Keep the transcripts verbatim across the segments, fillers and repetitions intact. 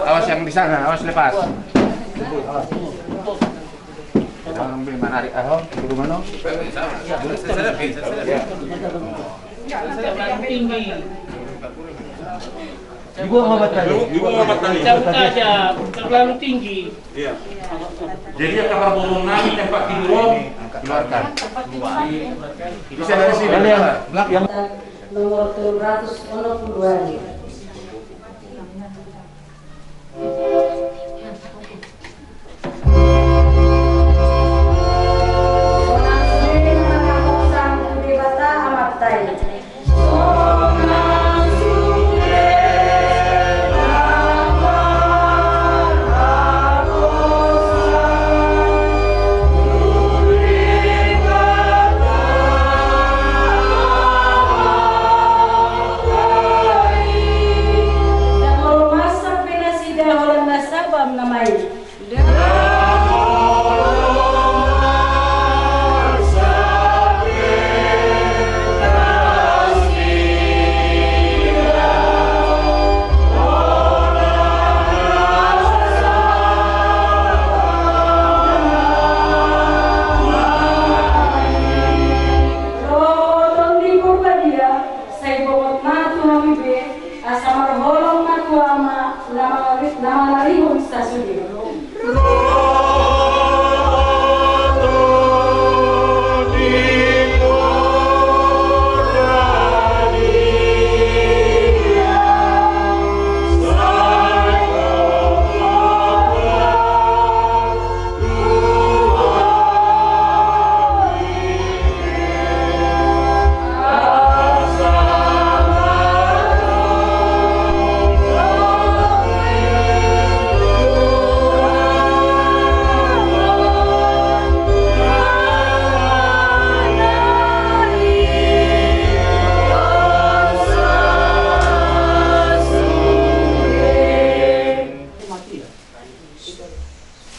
Awas yang di sana, awas lepas. Jangan menarik, ah, dulu mana? Tinggi. Dibuang sama tadi. Dibuang sama tadi. Cabut aja, terlalu tinggi. Iya. Jadi, angka parboruon nami tempat tidur, keluarkan. Bisa dari sini. Yang, yang nomor tolu ratus onom pulu dua. Ndang olo marsak be nasida holan na sabam nama i. Ro Tondi Porbadia, sai bongot ma tu hami be, asa marholong ma tu Ama na mangarihon sasude.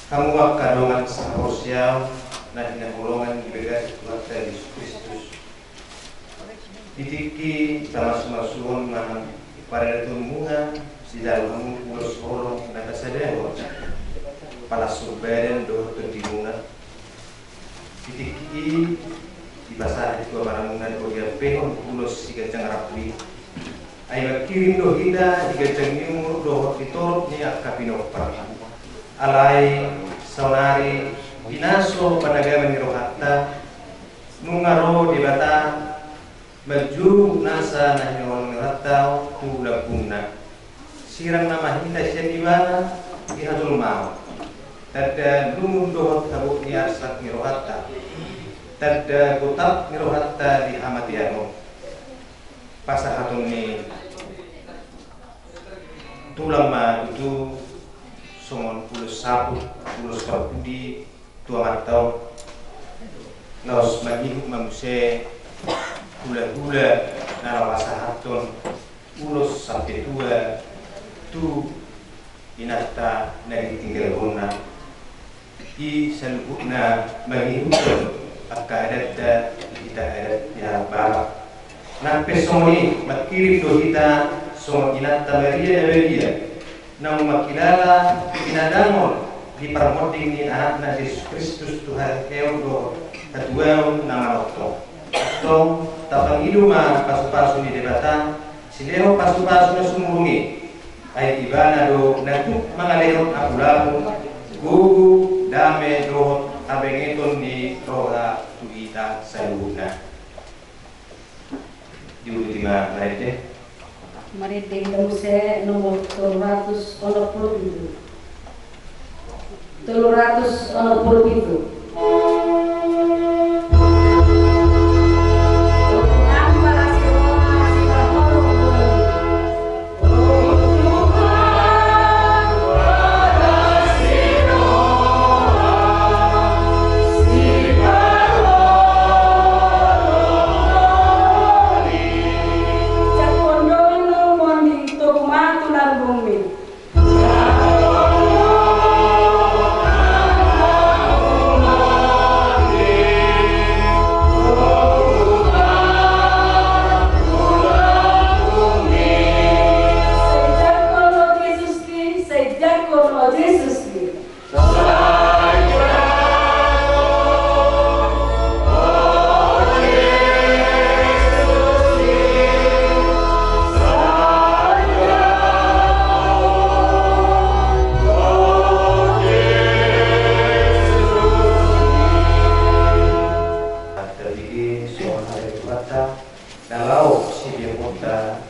Hamu angka dongan sahaporseaon na hinaholongan di bagasan Tuhanta Jesus Kristus. Di tingki i tamasumasuhon ma paradatonmuna, sijalo hamu ulos holong na tasadahon, palas badan dohot tondimuna. Di tingki i dipasahat tu amanamuna do diampehon ulos siganjang rambu i. Ai mangkirim do hita di ganjang ni umur dohot di torop ni angka pinompar. Alai saonari pinaso panagaman ni rohanta, nunga ro Debata manjou nasa na hinaholongan ni rohanta tu lambungna. Sirang nama hita sian Ibana di hajolmaon. Tanda lungun dohot habot ni arsak ni rohanta. Tanda gotap ni rohanta di hamatean on. Pasahaton ni tulang ma tutu songon ulos saput, ulos parpudi tu amanta on. Laos mangihut ma muse hulahula na laho pasahathon ulos sampe tua tu inanta na ditinggalhonna. I saluhutna mangihuthon angka adatta di hita adat di Harap Barat. Nang pe songon i mangkirim do hita songon inanta Maria na badia, naung mangkilala hinadangon di parmonding ni Anakna Jesus Kristus tu haheheon dohot hatuaon na manongtong. Antong tapangido ma pasupasu ni Debata, silehon pasupasu na sumurung i. Ai Ibana do na tuk mangalehon apulapul, gogo, dame dohot habengeton ni roha tu hita saluhutna. Diuduti ma marende. Marende hita muse nomor tolu ratus onom pulu pitu. Tolu ratus onom pulu pitu. Sibiangonta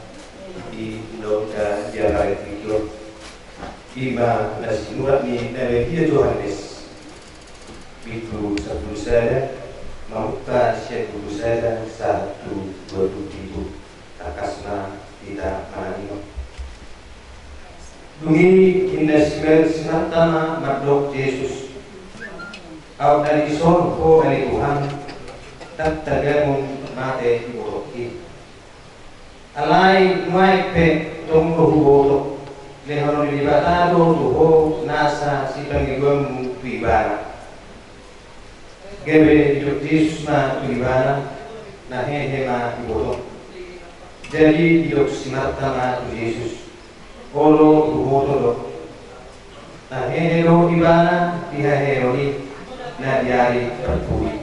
di undang-undang di Alkitab, ima na sinurat ni Nabi Johannes, bindu sampulu sada, mamungka sian bindu sada sahat tu dua pulu pitu. Tangkas ma hita manangihon. Dung i ninna si Marta ma mandok Jesus: Aut na dison Ho ale Tuhan, ndang tagamon mate ibotongki. Alai nuaeng pe tong do huboto, lehonon ni Debata do tu ho nasa sipangidoanmu tu Ibana. Gabe didok Jesus ma tu ibana: Na hehe ma ibotongku. Jadi didok si Marta ma tu Jesus: Olo, huboto do, na hehe do ibana di haheheon i na di ari parpudi.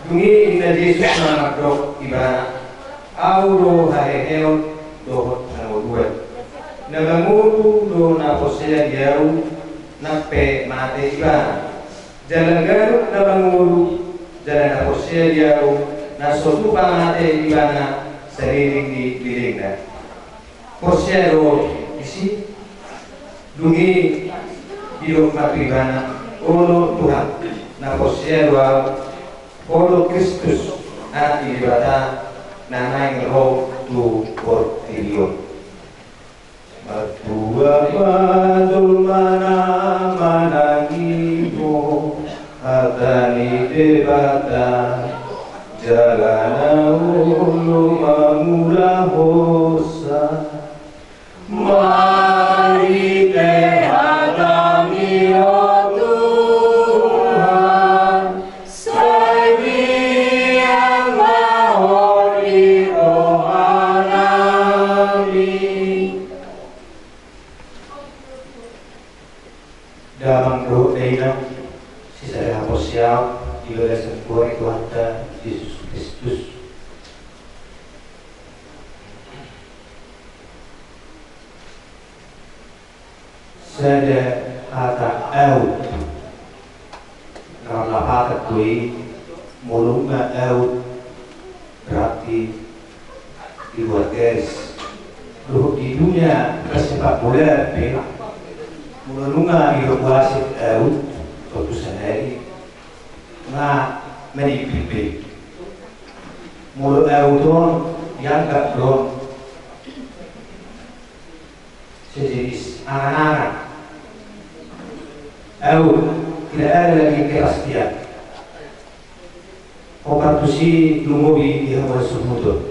Dung i ninna Jesus ma mandok ibana: Ahu do haheheon dohot hangoluan. Na mangolu do na porsea di Ahu, nang pe mate ibana. Jala ganup na mangolu jala na porsea di Ahu, na so tupa mate ibana saleleng ni lelengna, porsea do disi. Dung i didok ma tu ibana: Olo Tuhan, na porsea do ahu, Ho do Kristus, Anak ni Debata, na naeng ro tu portibi on. Martua ma jolma na manangihon hata ni Debata, jala na olo mangulahonsa. Marhite hataMi, o Tuhan, sai mian ma Ho di rohanami. Damang dohot dainang, sisada haporseaon di bagasan Goar ni Tuhanta Jesus Kristus. Sada hata aut. Na marlapatan do i, molo nunga aut, berarti di luar garis. Dohot di dunia persepak bolaan pe, molo nunga didok wasit aut, tontu sahali nga manipil be. Molo aut on dianggap do on sejenis angan-angan. Aut, tidak ada lagi kepastian. Hombar tusi lumobi di hamu na suhuton.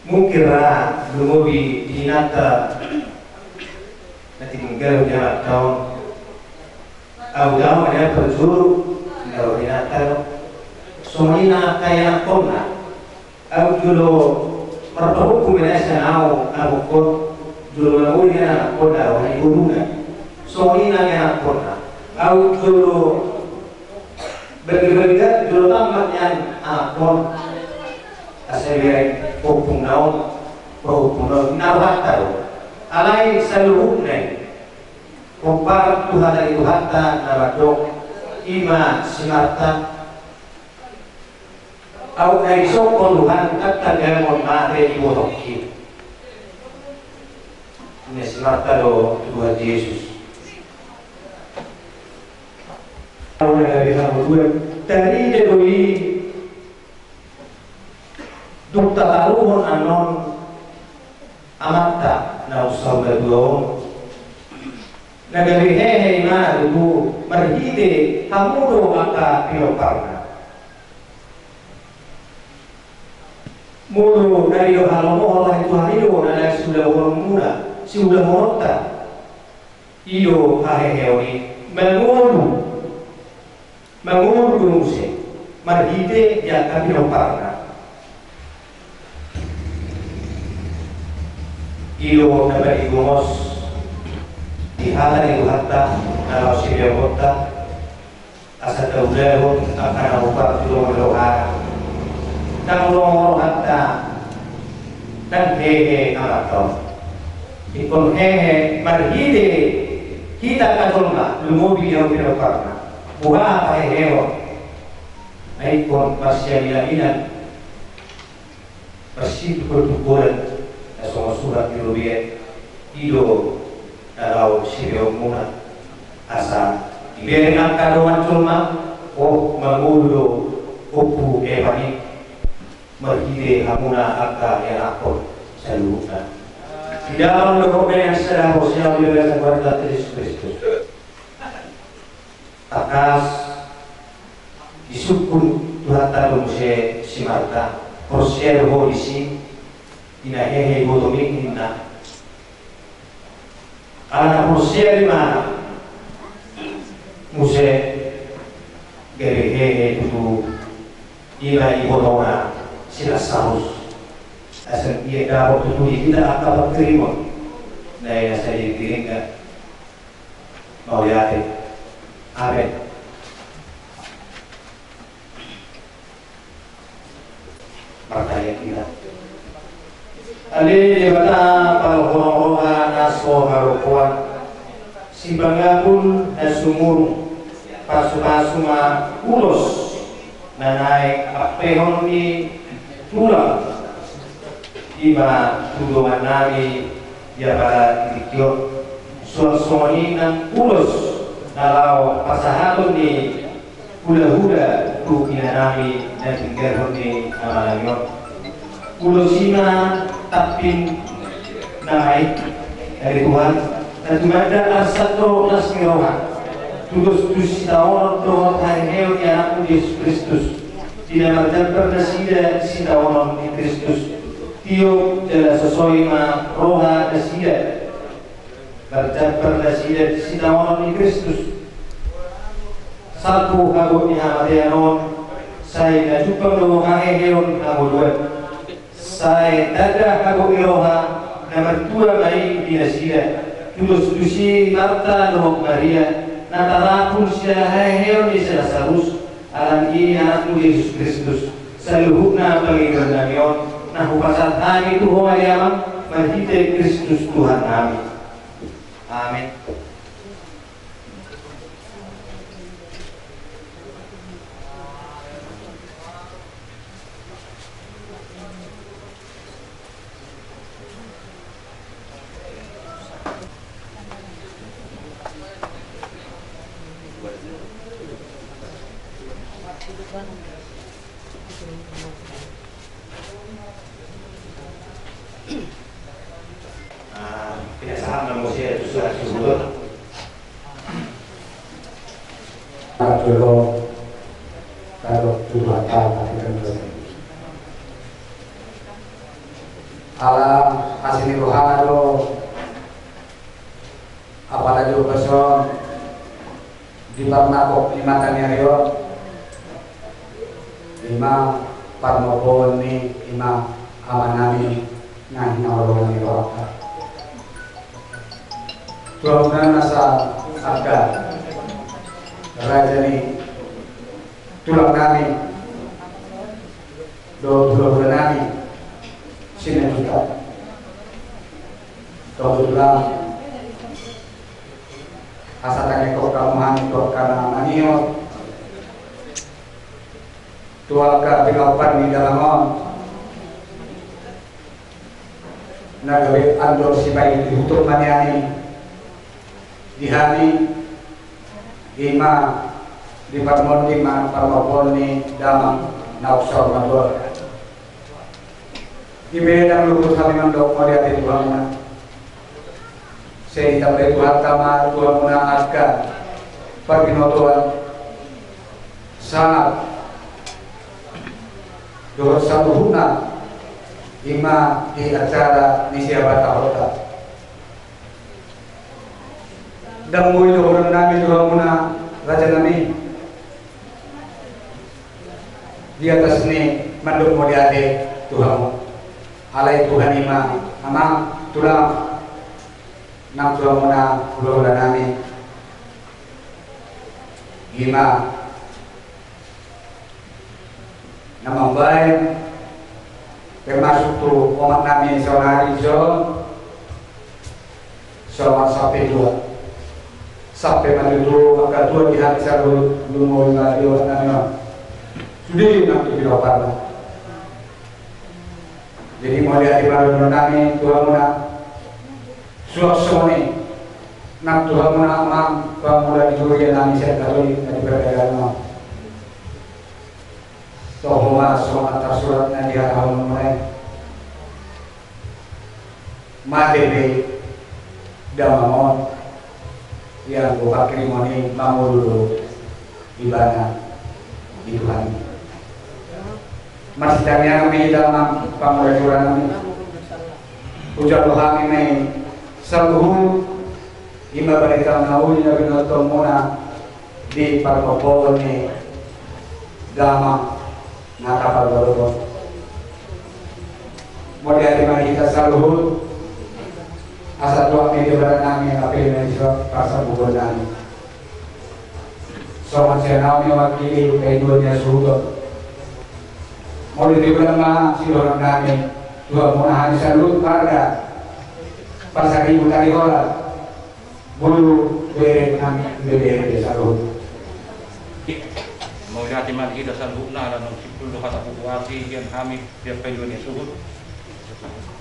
Mungkin ra lumobi di inanta na tininggalhon ni anakta on. Aut, aut ma nian parjolo, tininggalhon ni anakta on. Songon i nang angka ianakhonna. Aut jolo marpahompu ma nian sian ahu, amongkon, jolo mangoli nian anakhon na roha ni boruna. Songon i nang ianakhonna. Aut jolo balga-balga, jolo tammat nian anakhon. Asa dibereng pahompungna on, pahompungna on, ninna rohanta do. Alai saluhutna i hombar tu hata ni Tuhanta na mandok, i ma si Marta. Aut na dison Ho Tuhan, ndang tagamon mate ibotongki. Ninna si Marta do tu Tuhan Jesus. Aut na gabe hangoluan, tarida do i dung tataruhon annon amanta na umsaur matua on. Na gabe hehe i ma tutu marhite hamu do angka pinomparna. Molo na didok halomohon roha ni Tuhan i do na naeng siulahononmuna, siulahononta, i do haheheon i, mangolu. Mangolu do muse marhite di angka pinomparna. I do na paling gomos di hata ni Tuhanta na laho sibeaonta, asa taulahon angka na hombar tu dongan rohana. Ndang longo rohanta, ndang hehe amanta on. Ingkon hehe marhite hita angka jolma, lumobi di hamu pinomparna. Boha haheheon? Ai ingkon marsiaminaminan. Marsitumboltumbolan na songon surat di robean, i do na laho sipeonmuna, asa dibereng angka dongan jolma, oh, mangolu do Ompu Evan i, marhite hamuna angka ianakhon saluhutna. Di dalam dohot dengan sada porsea di bagasan Tuhanta Jesus Kristus. Tangkas disungkun Tuhanta do muse si Marta, porsea do ho disi, di na hehe ibotom i, ninna. Ala na porsea do ibana muse, gabe hehe tutu i ma ibotona si Lasarus. Asa ia dapot tutu di hita angka pangkirimon na i na sai diringga. Mauliate. Amen. Martangiang hita. Ale Debata, parholong roha na so harogoan, sipangapul na sumurung, pasupasu ma ulos na naeng ampehon ni tulang i ma tu dongannami di apala di tingki on. Suang songon i nang ulos na laho pasahaton ni hulahula tu inanami na tinggalhon ni amanami on. Ulos i ma tampin na maek, ale Tuhan, na tumanda arsak dohot las ni roha, tudos tu sitaonon dohot haheheon ni Anakmu Jesus Kristus, di na marjambar nasida di sitaonon ni Kristus. Tiop jala sosoi ma roha nasida marjambar nasida di sitaonon ni Kristus. Salpu habot ni hamatean on, sai na jumpang do haheheon hangoluan. Sai tanda habot ni roha na martua ma i di nasida. Tudos tusi Marta dohot Maria, na tarapul sian haheheon ni si Lasarus, alani i Anakmu Jesus Kristus, saluhutna pangidoannami on, na hupasahat hami tu Ho ale Amang, marhite Kristus Tuhannami. Amen. Ah, pinasahat na muse tu surat suhut. Jolo, jolo, jolo, jolo. Ala asi ni rohana do, apala jolo bason, di parnapok ni mata ni ari on, ima parnopoon ni ima amanami na hinaholongan ni rohanta. Tulang na nasa angka raja ni tulang nami, do tulang nami, sina juta. Tong tulang. Asa tangihon hamu hami tu angka na mangido tu angka pingaupan ni dalan on. Na gabe andor sipaihutihut ma nian i di hami, ima di parmonding ma parmapon ni damang na uksor madua. Ipe ndang luput hami mandok mauliate tu hamuna. Sai ditambai Tuhanta ma tu hamuna angka parbinotoan, sangap dohot saluhutna ima di acara ni sihabatahonta. Ndang boi dohonon nami tu hamuna raja nami di atas ni mandok mauliate tu hamu. Alai Tuhan i ma amang tulang nang tu hamuna hulahula nami. Ima na mambaen termasuk tu omak nami saonari jo songon sampe tua. Sampe ma tutu angka tua di hami saluhut, lumobi ma di omak nami on. Sude nang tu pinoparna. Jadi mauliate ma dohonon nami tu hamuna, suang songon i nang tu hamuna amang pangula di huria nami sian Katolik na di pardagangan on. Toho ma songon na tarsurat na di hata hamuna i. Mate pe damang on, ianggo panghirimon i mangolu do ibana di Tuhan i. Marsitangiangan ma hita amang pangula di huria nami. Hujalo hami ma i saluhut, i ma barita na uli na binotohonmuna di parmompoon ni damang na tapalbarubon. Mauliate ma di hita saluhut, asa tuak ma i di badan nami, asa pele ma i di parsambubuan nami. Songon sian au mewakili paidua ni hasuhuton, mauliate godang ma sidohonon nami tu hamuna hami saluhut marga Pasaribu Tarihola. Bulu bere nang ibebere be saluhut. Mauliate ma di hita saluhutna, ala naung simpul do hata huhuasi sian hami sian paidua ni hasuhut.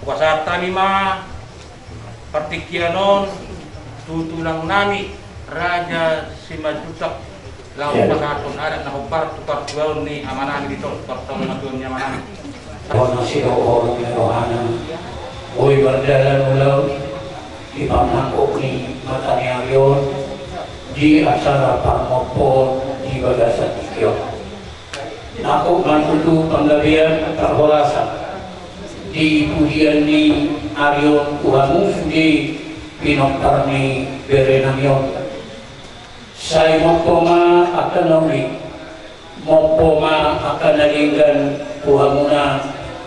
Hupasahat hami ma partingkian on tu tulang nami Raja Simanjuntak. Laho pasahathon adat na hombar tu partuaon ni amanami di son, partuaon na tuaon ni amanami. Bona sidohonon ni rohana, boi mardalan ulaon di panangkok ni mata ni ari on di acara parmompoon di bagasan tingki on. Nangkok ma tutu panggabean parhorasan di pudian ni ari on tu hamu sude pinompar ni berenami on. Sai mompo ma angka na uli, mompo ma angka na denggan tu hamuna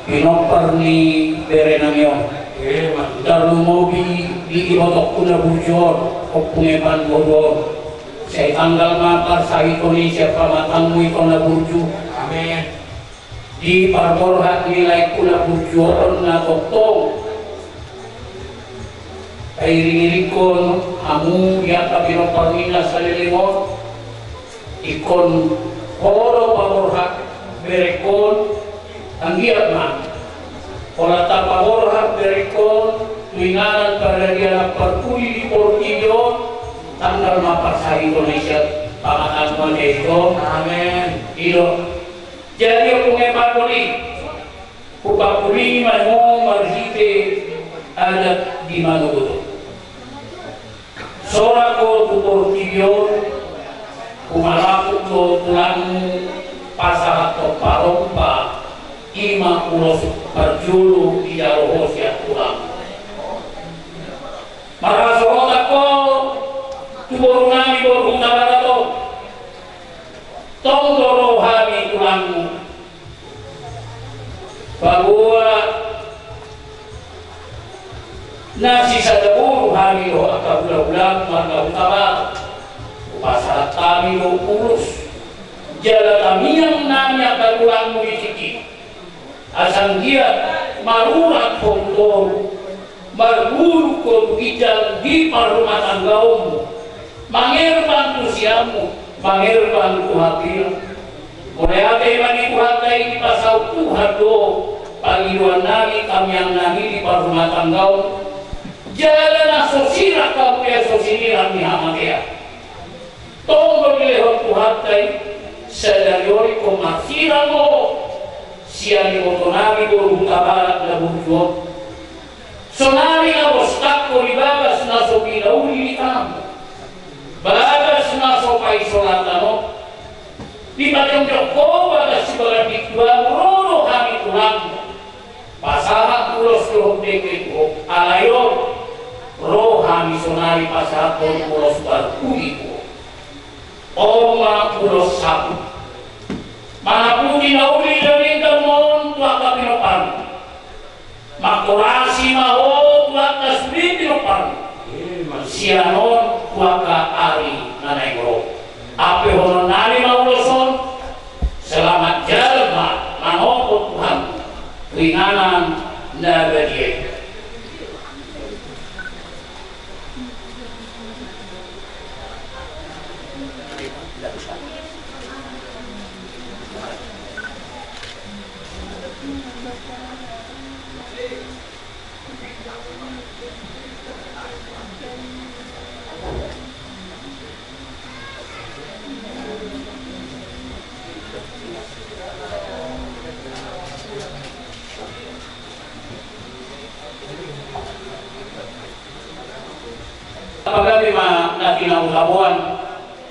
pinompar ni berenami on. Tarlumobi di ibotongku na burju on, Ompu Ngepan boru on. Sai tanggal ma parsahiton i sian pamatangmu ito na burju. Amin. Di parborhat ni laengku na burju on na tongtong pairingiringkon hamu di angka pinompar ni na saleleng on. Ingkon ho do paborhat berengkon, anggiat ma holan tapaborhat berengkon tu inganan Pardadian Amparpudi di portibi on. Tanggal ma parsahiton i sian pamatangmu ito. Amin. I do. Jadi Ompu Ngepan boru i, hupauli ma ho marhite adat di manogot on. Sorak ho tu portibi on, humalaput do tulangmu pasahathon parompa, i ma ulos parjolo dijalo ho sian tulangmu. Marhasohotan ho tu borunami boru Hutabarat on. Tong do ro hami tulangmu. Paboa na sisada boru hami dohot angka hulahula marga Hutabarat. Hupasahat hami do ulos jala tangiang nami angka tulangmu di tingki. Asa anggiat marurat ho tu toru, marguru ho tu ginjang di parrumatanggaonmu, mangerbang tu siamun, mangerbang tu hatian. Mauliate ma di Tuhanta i, dipasaut Tuhan do pangidoan nami, tangiang nami di parrumatanggaon. Jala na so sirang hamu ia so sinirang ni hamatean. Tong do dilehon Tuhanta i, sadari on ingkon marsirang ho sian ibotonami boru Hutabarat na burju on. Sonari na bostangkon di bagas na so pinauli ni tanganmu, bagas na so paisolatan on, dipajongjong ho bagas sibagas di tuamu, ro do hami tulangmu pasahat ulos dohot dengke tu ho. Alai on, ro hami sonari pasahathon ulos parpudi tu ho. On ma ulos saput. Manaputi na uli na denggan ma on tu angka pinomparmu. Mangkorasi ma ho tu angka sude pinomparmu. Sian on tu angka ari na naeng ro. Ampehonon nami ma ulos on. Selamat jala manopot Tuhan tu inganan na badia i. Na tinahu taboan.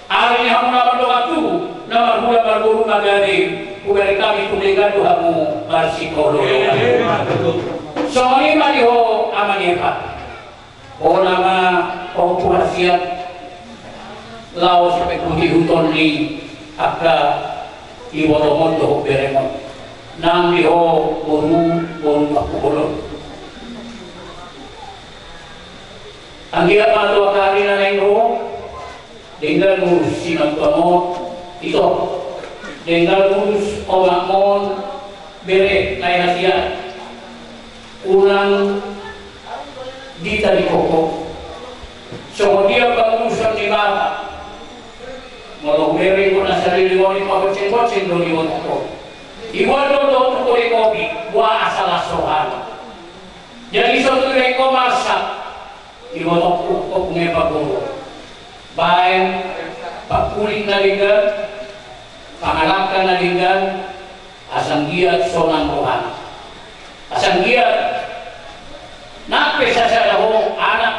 Ari ni hamu na mardongan tubu, na marhula marboru ma gabe, hubereng hami tu denggan do hamu marsitoloan. Songon i ma di ho ama ni Epa. Bona ma ho tu hasian. Laos pe tu ihuton ni angka ibotomon dohot beremon. Nang di ho boru, boru pahupolon. Anggiat ma tu angka ari na naeng ro, denggan murus sinamot, ito, denggan murus omakmon, bere na hasian. Unang ditalingkohon. Songon dia pangurusan ni bapa. Molo hubereng ho na saleleng on i, pabocengboceng do diboto ho. Iboan do tu kopi, boha asa las rohana. Jadi so tu ibereng ho marsak, diboto ho, Ompung Epa Guru. Baen pangkuling na denggan, pangalangka na denggan, asa anggiat sonang rohana. Asa anggiat nang pe sasada ho anak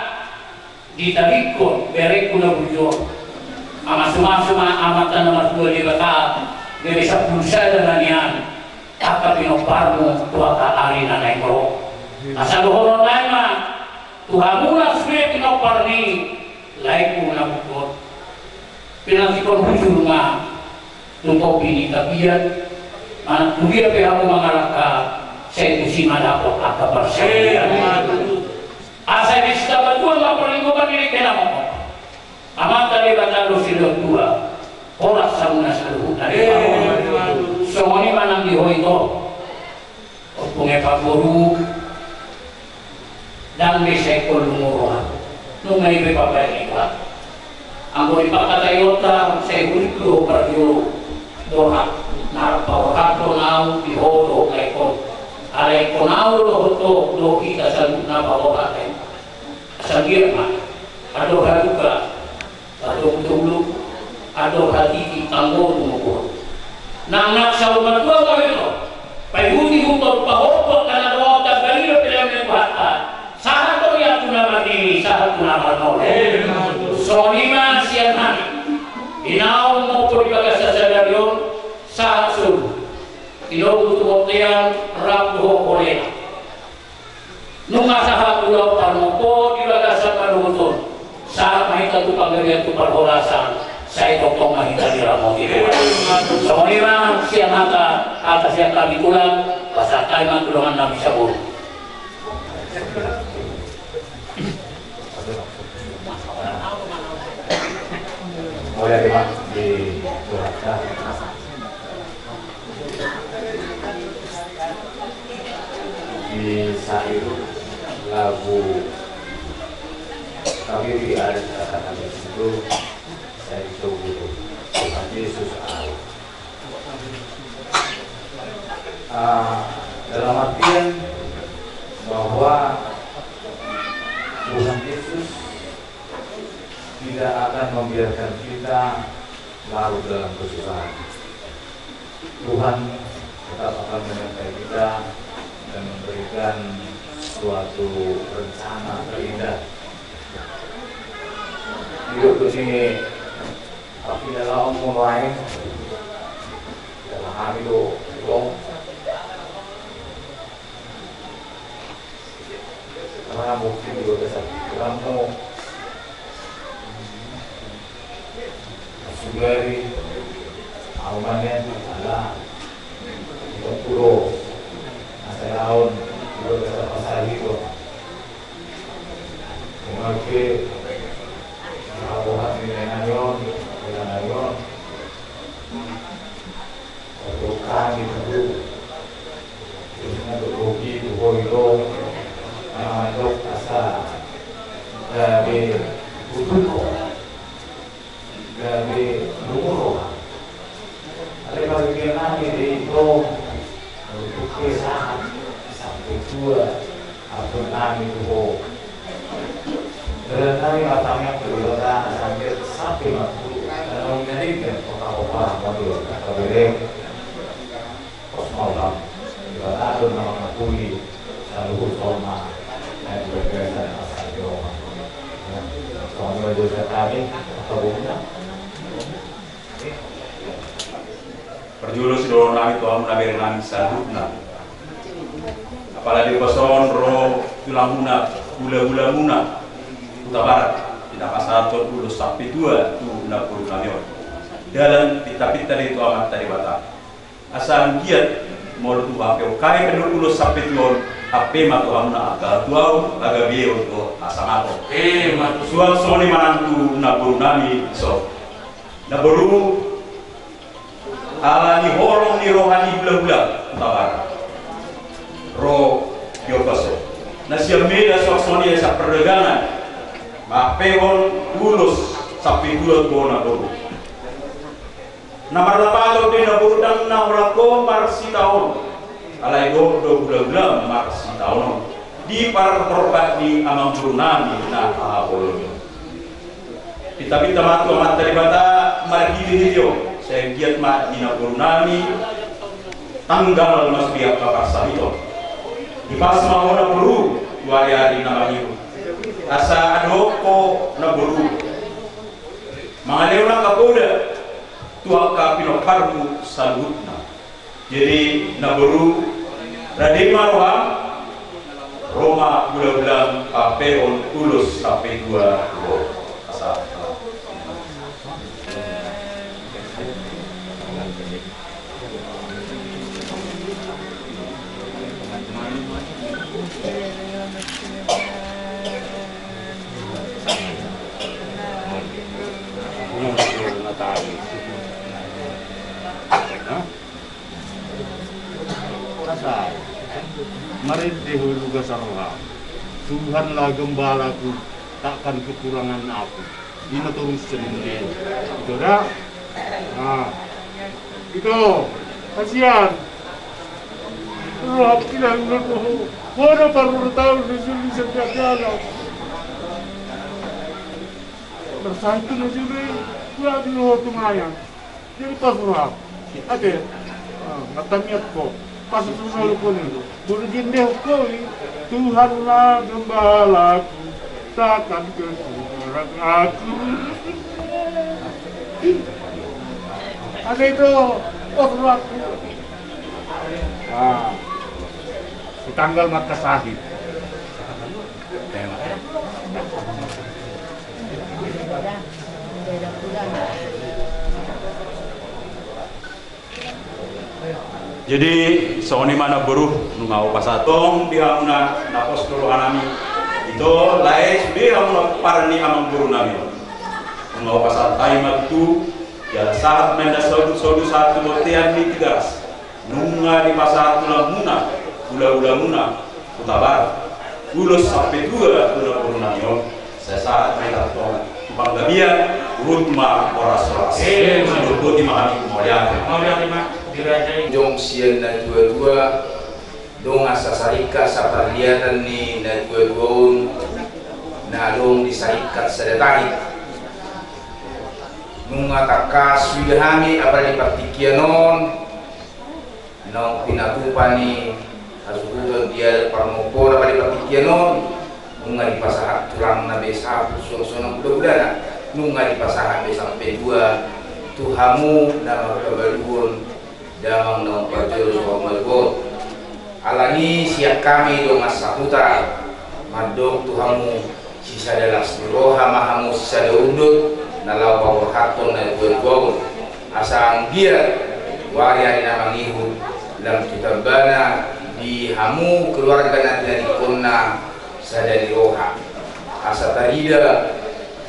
ditalingkon berengku na burju on. Mamasumasu ma Amanta na martua Debata, gabe sampulu sada ma nian angka pinomparmu tu angka ari na naeng ro. Asa dohonon nai ma tu hamu na sude pinompar ni laengku na burju on. Pinantikhon hujur ma tu topi ni tapian, manang tu dia pe hamu mangalangka, sai tusi ma dapot angka parsaulian. Asa di sitabatua ma parlinggoman ni dengke na mangkok. Amanta Debata do silehon tua, horas hamu na saluhutna di parlinggoman. Songon i ma nang di ho ito. Ompung Epa Guru, ndang be sai ingkon lungun roha. Nunga i be pabaen Tuhan. Anggo di pangkataionta sai huhut do parjolo. Borhat, na paborhathon ahu di ho dohot laengkon. Alai ingkon ahu do dohot ho, dohot hita saluhutna paborhat. Asa anggiat ma andor halumpang, andor tolu, andor hatiti, tanggo tu mongguhon. Nang na saur matua ma ito. Paihutihut on, pahompu angka na dohot, tagali do pelean ni Tuhanta. Sahat do ia tu na marnini, sahat tu na marnono. Songon i ma sian hami. Di naung mompo di bagasan sadari on, sahat solu. Tinogu tu bontean, rap dohot holena. Nunga sahat ulaon parmompo di bagasan pandohoton, sahat ma hita tu panggabean tu parhorasan, sai tongtong ma hita diramoti Tuhan. Songon i ma sian hata, hata sian hami tulang, pasahat hami ma tu dongan nami saboru. Mauliate ma di Tuhanta. Di syair lagu kami di adat kata kami itu, saya itu gitu. Tuhan Yesus ahu. Ah, dalam artian bahwa Tuhan Yesus tidak akan membiarkan kita larut dalam kesusahan. Tuhan tetap akan menyertai kita dan memberikan suatu rencana terindah. Hidup ini tapi dalam mulai dalam hari itu, karena mungkin juga bisa kamu sugari, amannya ala, puro, asal laun, juga bisa pasal itu. Memakai, apohat ni nanayon, nanayon. Bukan itu. Terus nanti rugi, rugi itu. Nah, itu asa, eh, di, butuh kok. Gabe lungun roha. Alai parbue nami do i, untuk pe sahat sampe tua, ampun nami tu ho. Dalan nami martangiang tu Debata sampe, sampe ma tu, na naung nian, hohom, hohom, hohom, hohom. Pos ma ulang. Debata do na mangampuni saluhut jolma na di bagasan asa di Roma. Parjolo sidohonon nami tu hamu na bere nami saluhutna. Apala di ombas on ro tulangmuna, hulahulamuna Hutabarat, di na pasahathon ulos sampe tua tu namboru nami on. Dalan pinta-pinta do i tu Amanta Debata. Asa anggiat molo tung hape on hape do ulos sampe tua on, hape ma tu hamuna angka hatuaon, hagabeon dohot hasangaphon. Suang songon i ma nang tu namboru nami dison. Namboru, ala ni holong ni roha ni hulahula Hutabarat ro di ombas on, na sian Medan suang songon i sian pardagangan, mangalehon ulos sampe tua tu ho namboru. Na marlapatan do i namboru, ndang na holan ho marsitaonon, alai dohot do hulahula marsitaonon di parhorbat ni amangboru nami na hahaholongi on. Pinta-pinta ma tu Amanta Debata marhite-hite on, sai anggiat ma di namboru nami tanggal ma sude angka parsahiton. Dipas ma ho namboru tu ari-ari na mangihut, asa adong ho namboru mangalehon angka poda tu angka pinomparmu saluhutna. Jadi namboru, rade ma roham, ro ma hulahulam pampehon ulos sampe tua tu ho. Asa Marende ho di bagasan roham, Tuhanlah gembalaku, takkan kekurangan aku. I ma torus sian i. Ito da. Nah. Ito. Kasihan. Roham hilang ho. Ho do paruhut au di sini setiap jalan. Bersatu di sini. Kuat di ho tumayan. Jadi pas roham. Ate. Ah, kata niat ko. Pas roham ko ni. Burgin deh ko ni. Tuhanlah gembalaku, takkan kekurangan aku. Ada itu. Oh, roham. Ah. Di tanggal markasahit. Jadi songon i ma namboru, nunga hupasahat tong di hamuna na pos do roha nami. Ito, lae sude hamuna pomparan ni amangboru nami on. Nunga hupasahat hami ma tutu, jala sahat ma inna saudut-saudut sahat tu bontean ni Tigaras. Nunga dipasahat tulang muna, hula-hula muna, Hutabarat, ulos sampe tua tu namboru nami on. Sai sahat ma hita tu panggabean, huhut ma horas-horas. Eh, ma. Sidok boti ma hami, mauliate. Mauliate ma, dirajai. Jongjong sian natua-tua, dongan sasaringkat saparliatan ni natua-tua on, na adong di saringkat sada tahi. Nunga tangkas huida hami apala di partingkian on, naung pinatupa ni hasuhuton di adat parmompona apala di partingkian on, nunga dipasahat tulangna be sahat tu suang sonang hula-hulana, nunga dipasahat be sampe tua tu hamu na marhabaluhon damang naung parjolo suang margol. Alani sian hami dongan sahuta mandok tu hamu, sisada las ni roha ma hamu sisada undut na laho paborhathon natua-tua on. Asa anggiat tu ari-ari na mangihut lam tu tambana di hamu keluarga na tinadingkonna sada ni roha. Asa tarida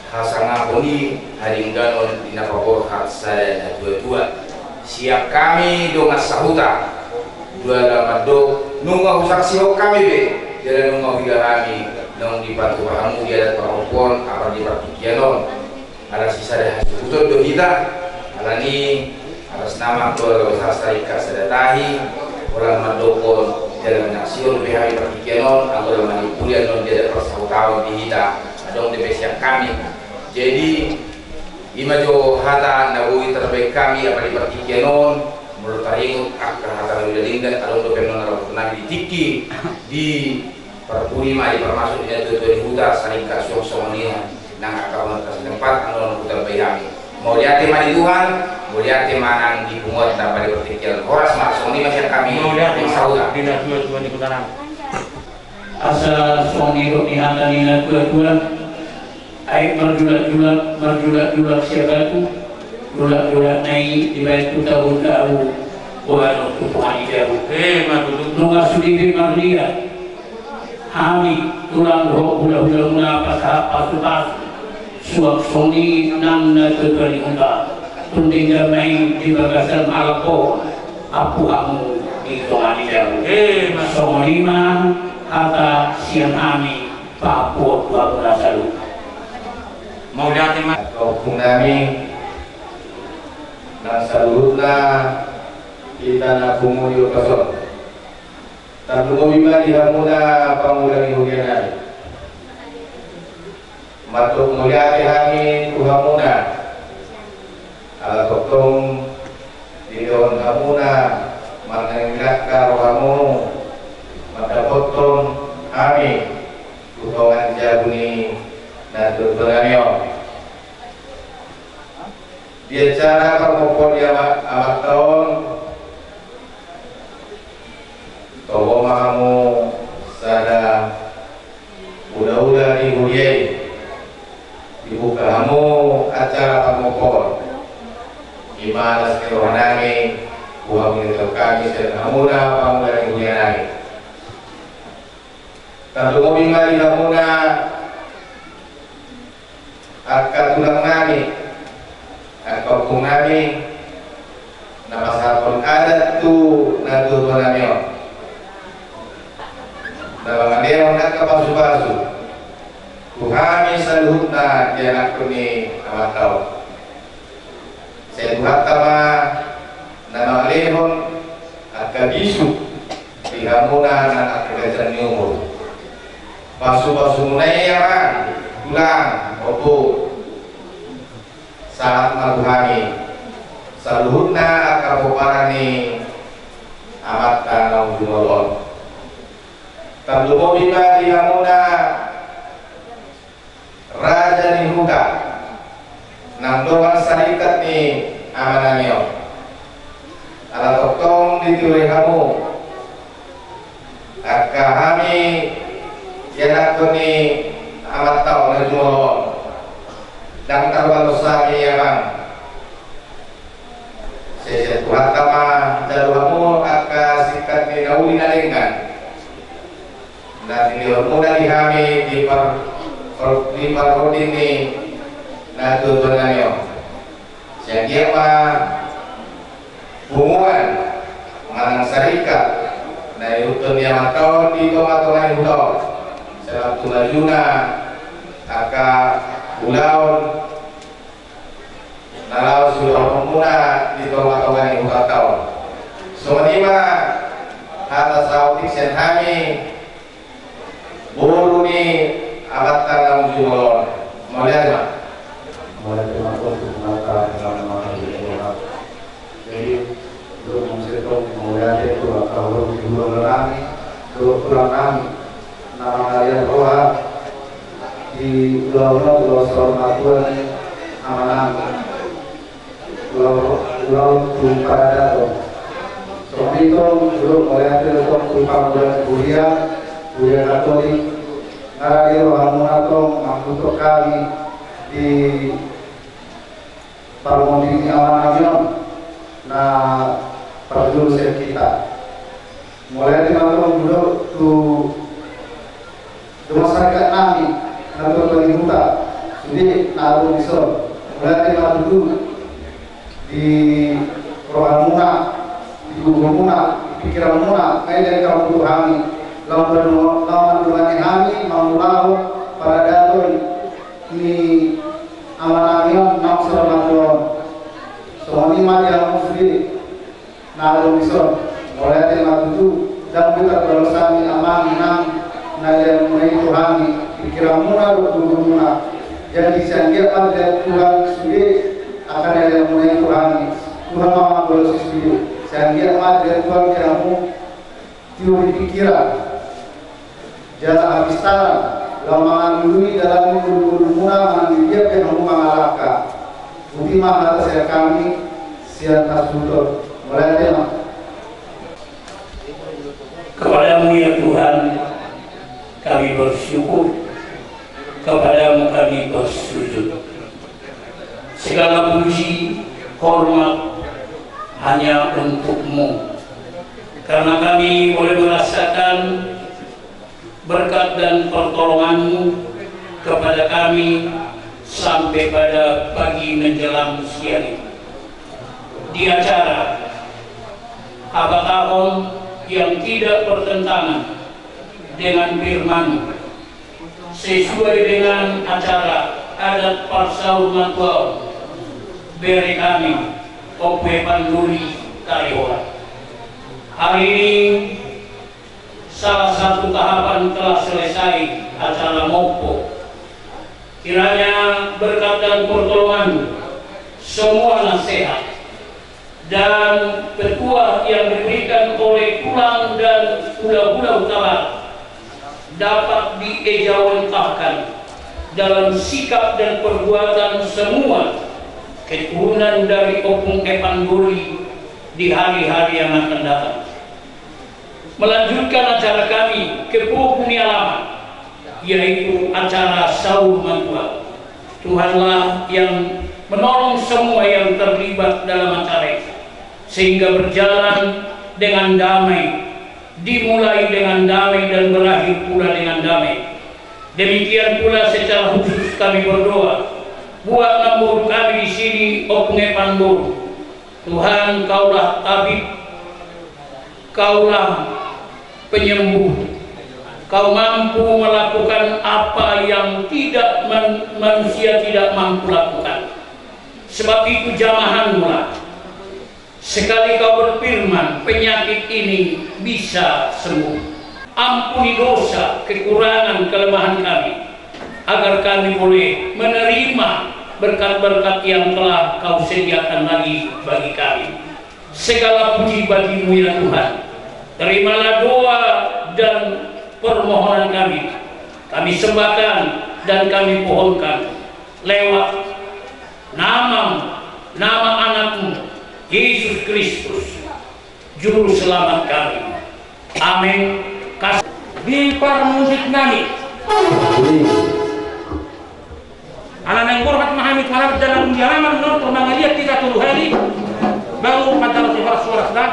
hasangapon i hadengganon di na paborhat sada natua-tua. Sian hami dongan sahuta, dua na mandok, nunga husaksihon hami be, jala nunga huida hami naung dipatupa hamu di adat parmompona apala di partingkian on. Ala sisada hasuhuton do hita, alani atas nama keluarga besar saringkat sada tahi, holan mandokkon jala manyaksihon dope hami partingkian on, anggo na manimpuli annon di adat parsahutaon di hita, adong dope sian hami. Jadi, i ma jo hata na boi tarbahen hami apala di partingkian on, molo taringot angka hata na boi denggan, adong dope annon na rap nami di tingki, di parpudi ma, di parmasuk ni natua-tua ni huta, saringkat suang songon i. Nang angka pamungka setempat, anu, anu, putar bai hami. Mauliate ma di Tuhan, mauliate ma nang di punguan na padi berpikiran. Horas ma, songon i ma sian hami. Mauliate ma sahuta di natuatua ni huta nami. Asa songon i do ni hata ni natuatua. Ai marjulakjulak, marjulakjulak sia batu, julakjulak na i dibaen tu tahu-tahu, boha do tu punguan ni jabu. Eh, ma tutu. Nunga sude be marliat hami tulang dohot hulahulamuna pasahat pasupasu, suang songon i nang natuatua ni huta. Tung denggan ma i di bagasan halak ho, ampu hamu di tonga ni jabu. Eh, ma. Songon i ma hata sian hami. Paampuon tu hamuna saluhut. Mauliate ma. Angka ompung nami, nang saluhutna hita na pungu di opas on. Tarlumobi ma di hamuna pangula ni huria nami. Mandok mauliate hami tu hamuna. Ala tongtong dilehon hamuna manang dilangka rohamu mandapothon hami tu tonga ni jabu ni natuatua nami on. Di acara parpompoon ni ama-, amanta on, toho ma hamu sada ulaula di huria i. Dibuka hamu acara parpompoon. I ma las ni roha nami tu hamu, di hami sian hamuna pangula ni huria nami. Tarlumobi ma di hamuna angka tulang nami, angka ompung nami, na pasahathon adat tu natuatua nami on, na mangalehon angka pasupasu tu hami saluhutna di anakhon ni amanta on. Sai Tuhanta ma na mangalehon angka bisuk di hamuna nang angka ganjang ni umur. Pasupasumuna i, amang, tulang, ompu, sahat ma tu hami saluhutna angka pomparan ni amanta naung jumolo on. Tarlumobi ma di hamuna raja ni huta nang dongan sarikat ni amanami on. Ala tongtong ditiur hamu angka hami ianakhon ni amanta on na jumolo on. Ndang tarbalos hami, amang. Sai sian Tuhanta ma jalo hamu angka singkat ni na uli na denggan na dilehonmuna di hami di par-, par-, di parronding ni natuatua nami on. Sai anggiat ma punguan manang sarikat na ihuthon ni amanta on di tongatonga ni huta on, sai lam tu lajuna angka ulaon na laho siulahonmuna di tongatonga ni hutanta on. Songon i ma hata saotik sian hami boru ni amanta naung jumolo on. Mauliate ma. Mauliate ma tu Tuhanta, na mangajari hami. Jadi, untuk mengusir mauliate tu angka boru ni hulahula nami, tu tulang nami, na mangalean roha di ulaon, ulaon saur matua ni amanami. Ulaon, ulaon tu paradaton. Songon i tong, ulaon mauliate tong tu pangula ni huria, huria Katolik, na rade rohamuna tong manghuthon hami di parronding ni amanami on na parjolo sian hita. Mauliate ma tong tu dongan sarikat nami na tuatua ni huta, sude na adong dison. Mauliate ma tutu di rohamuna, di gogomuna, di pikiranmuna, na dilean hamu tu hami, laho mandongani hami mangulahon paradaton ni amanami on naung saur matua on. Songon i ma di hamu sude na adong dison. Mauliate ma tutu, ndang be tarbalos hami, amang, inang, na dileanmuna i tu hami, pikiranmuna dohot gogomuna. Jadi sai anggiat ma dilean Tuhan sude angka na dileanmuna i tu hami. Tuhan ma mambalosi sude. Sai anggiat ma dilean Tuhan di hamu tiur ni pikiran jala hapistaran Laho mangalului dalan ni ngolu-ngolumuna manang di dia pe hamu mangalangka. Boti ma hata sian hami sian hasuhuton. Mauliate ma. Kepada-Mu ya Tuhan kami bersyukur, kepada-Mu kami bersujud. Segala puji, hormat hanya untuk-Mu. Karena kami boleh merasakan berkat dan pertolongan-Mu kepada kami sampai pada pagi menjelang siang ini. Di acara habatahon yang tidak bertentangan dengan firman-Mu, sesuai dengan acara adat parsaurmatuaon, bere kami Ompu Epan Doli Tarihora. Hari ini salah satu tahapan telah selesai, acara mompo. Kiranya berkat dan pertolongan-Mu, semua nasihat dan petuah yang diberikan oleh tulang dan hula-hula Hutabarat dapat diejawantahkan dalam sikap dan perbuatan semua keturunan dari Ompung Epan Doli di hari-hari yang akan datang. Melanjutkan acara kami ke pogu ni alaman, yaitu acara saur matua. Tuhanlah yang menolong semua yang terlibat dalam acara ini, sehingga berjalan dengan damai, dimulai dengan damai dan berakhir pula dengan damai. Demikian pula secara khusus kami berdoa buat namboru kami di sini, Ompung Epan Doli. Tuhan, Kaulah tabib, Kaulah penyembuh. Kau mampu melakukan apa yang tidak man-, manusia tidak mampu lakukan. Sebab itu, jamahan-Mu lah. Sekali Kau berfirman, penyakit ini bisa sembuh. Ampuni dosa, kekurangan, kelemahan kami, agar kami boleh menerima berkat-berkat yang telah Kau sediakan lagi bagi kami. Segala puji bagi-Mu, ya Tuhan. Terimalah doa dan permohonan kami. Kami sembahkan dan kami pohonkan lewat nama-Mu, nama Anak-Mu, Yesus Kristus, Juru Selamat kami. Amin. Kas- Di parmusik nami. Ala naeng borhat ma hami tu halaman, dalan di halaman on, tor mangaliat hita tolu hali, baru mandapothon horas-horas da.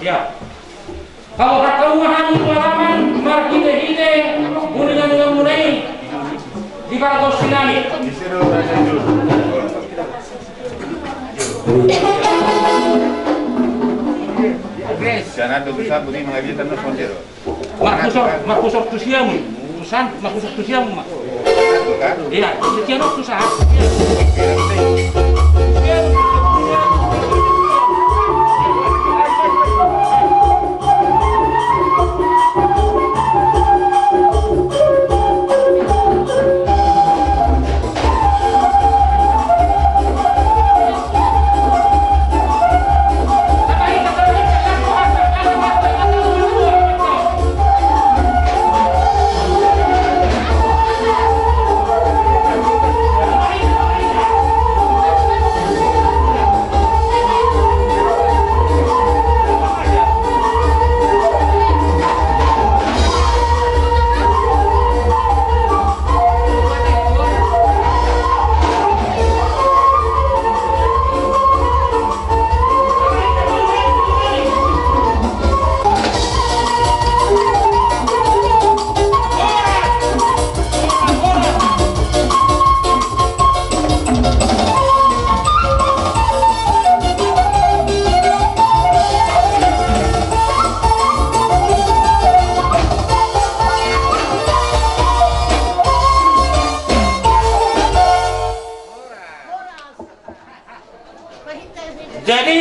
Ya. Paborhat hamu ma hami tu halaman marhite-hite uningan-uninganmuna i di pargonsi nami. Sian na do bisa budi mangaliat tano sondero. Markusor, markusor tu siamun. Tusan, markusor tu siamun ma. Iya, tu siamun tusan. Jadi,